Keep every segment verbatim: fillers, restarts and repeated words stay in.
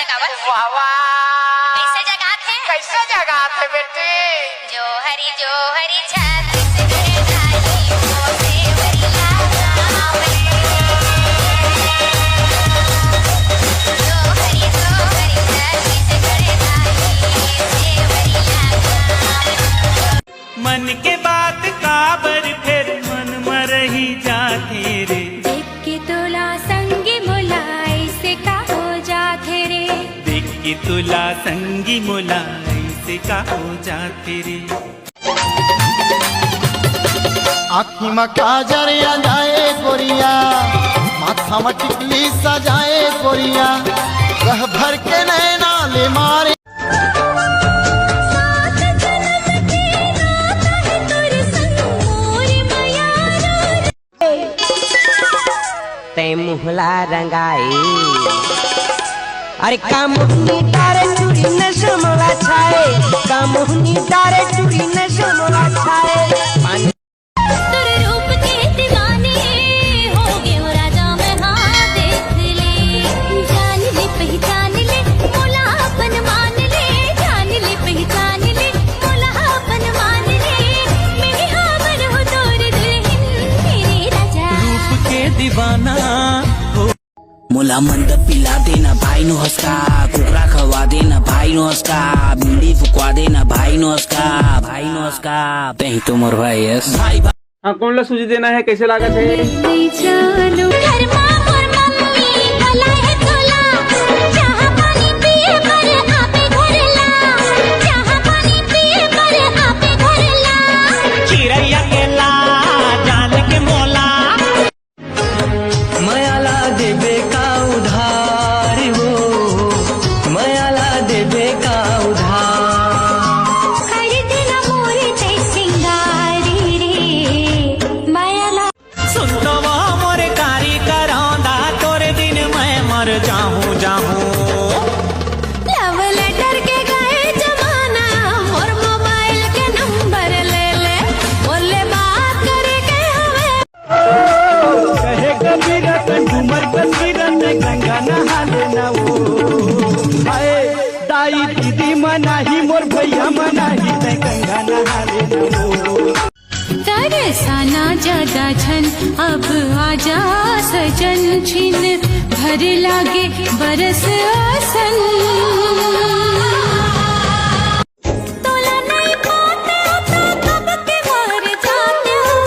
वाह, वाह। कैसे जगात हे? कैसे जगात हे बेटी? जो हरी, जो हरी छत्तीसगढ़ रानी, वो सेवरिया गाँव रे। जो हरी, जो हरी छत्तीसगढ़ रानी, सेवरिया गाँव रे। मन के बात काबर फेर मन म रही जाथे रे। देख के तोला संगी मोला ऐसे का हो जाथे रे। देख के तोला संगी मोला ऐसे का हो जाथे रे। आँखी म काजर आ जाए गोरिया, माथा म टिकली सजाए गोरिया, रह भर के नैना ले मारे। तैं मुहला रंगाए। अरे का मोहनी डारे चूड़ी नशा मोला छाए, का मोहनी डारे चूड़ी नशा मोला छाए। पानी तोर रूप के दीवाने हो गे हो राजा मैं, हाँ देख ले, जान ले पहचान ले, मोला अपन मान ले, जान ले पहचान ले, मोला अपन मान ले, मैं ही हाँ बनहूँ तोर दुल्हन मेरे राजा। रूप के दीवाना हो। मोला मंद पिला देना भाई नो हंसका, कुकरा खवा देना भाई नो हंसका, बीड़ी फुकवा देना भाई नो हंसका, भाई नो हंसका। तहीं तो मोर भाई हस। भाई, भाई। हाँ, कौन ला सूजी देना है, कैसे लागत है? नहीं जानू। घर मा मोर मम्मी बुलाए तोला, चाहा पानी पिए बर आबे घर ला, चाहा पानी पिए बर आबे घर ला। चिरैया के ला जान के मोला। मयाला देबे का उधार हो, मयाला देबे का उधार। खरीदना मोर ते सिंगारी रे, मयाला। सुन तो वो मोर कारी करौंदा, तोर दिन मैं मर जाहूँ, जाहूँ। Love letter के गए जमाना, मोर mobile के number ले ले, बोले बात करे के हवे। कहे कबीरा तन डूमर कबीरा ने गंगा नहा लेना वो। हाय दाई दीदी मनाही मोर भैया मनाही ते गंगा नहा लेना वो। तरसना ज्यादा झन अब आजा सजन छिन भर लागे बरस असन। तोला नहीं पाते हो तो कब के मर जाते हो।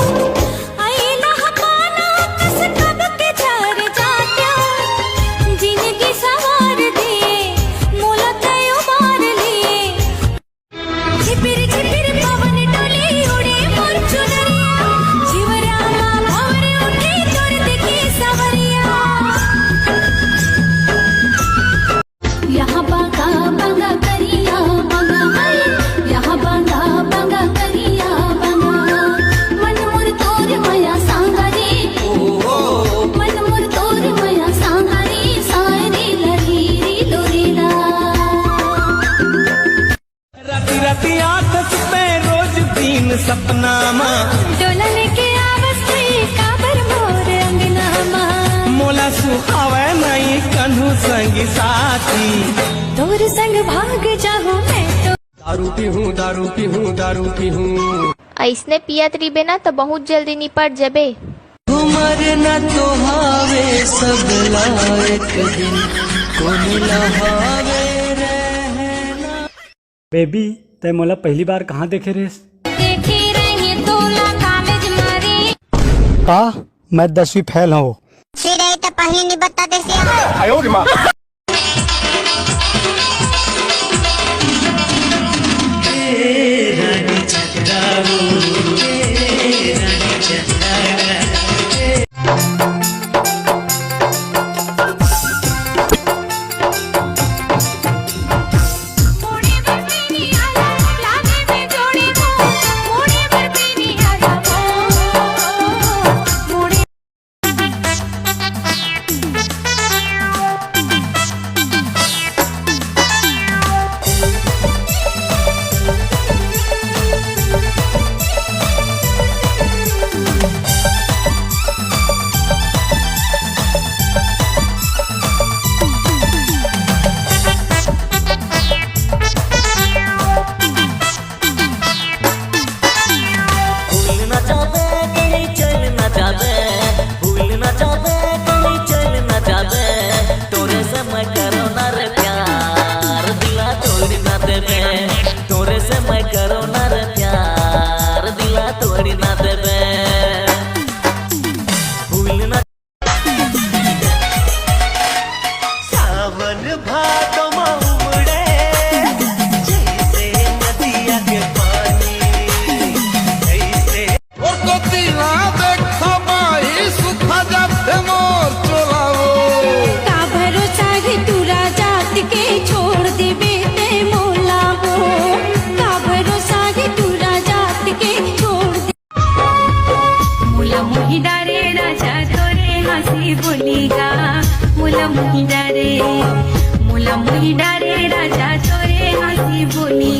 आई ना पाना कस कब के झर जाते हो। जिंदगी संवार दे, मोला तय उबार ले। झिपिर झिपिर पवन डोले उड़े मोर चुनरिया। जीवरा मा भंवर उठे तोर देखे सवरिया। यहाँ बांगा बांगा करिया बांगा हाय, यहाँ बांगा बांगा करिया बांगा। मन मोर तोर मया सांगरी, मन मोर तोर मया सांगरी, सायरी लरी री डोरी रा। राती राती आथस तैं रोज दिन सपना मा। डोला लेके आवस तैं काबर मोर अंगना मा। मोला सुहावय नहीं कन्हू संगी साथी। तोर संग भाग जाहूँ मैं तो। दारू पीहूँ, दारू पीहूँ, दारू पीहूँ। अइसने पियत रहिबे ना त बहुत जल्दी निपट जबे। उमर न तो हावे सब ला एक दिन, कोन ला हावे रहना। बेबी, तैं मोला पहली बार कहाँ देखे रेहेस? देखे रहे तोला कॉलेज मा रे। का? मैं दसवीं फेल हूँ। फिर ये तो पहले नहीं बता देते। कहीं चल ना जाबे, तोरे से मैं करो ना रे प्यार, दिला तोड़ ना देबे। तोरे से मैं करो ना रे प्यार, दिला तोड़ ना देबे। भूल ना। सावन भादो मा उमड़े जैसे नदिया के पानी, जैसे। और कोती ना देखा माई सुखा जाथे मोर चोला वो। का भरोसा रे टूरा जात के छोड़ देबे ते मोला वो। का भरोसा रे टूरा जात के छोड़ दे। मोला मोहि डारे राजा तोरे हाँसी बोली गा। मोला मोहि डारे, मोला मोहि डारे राजा तोरे हाँसी बोली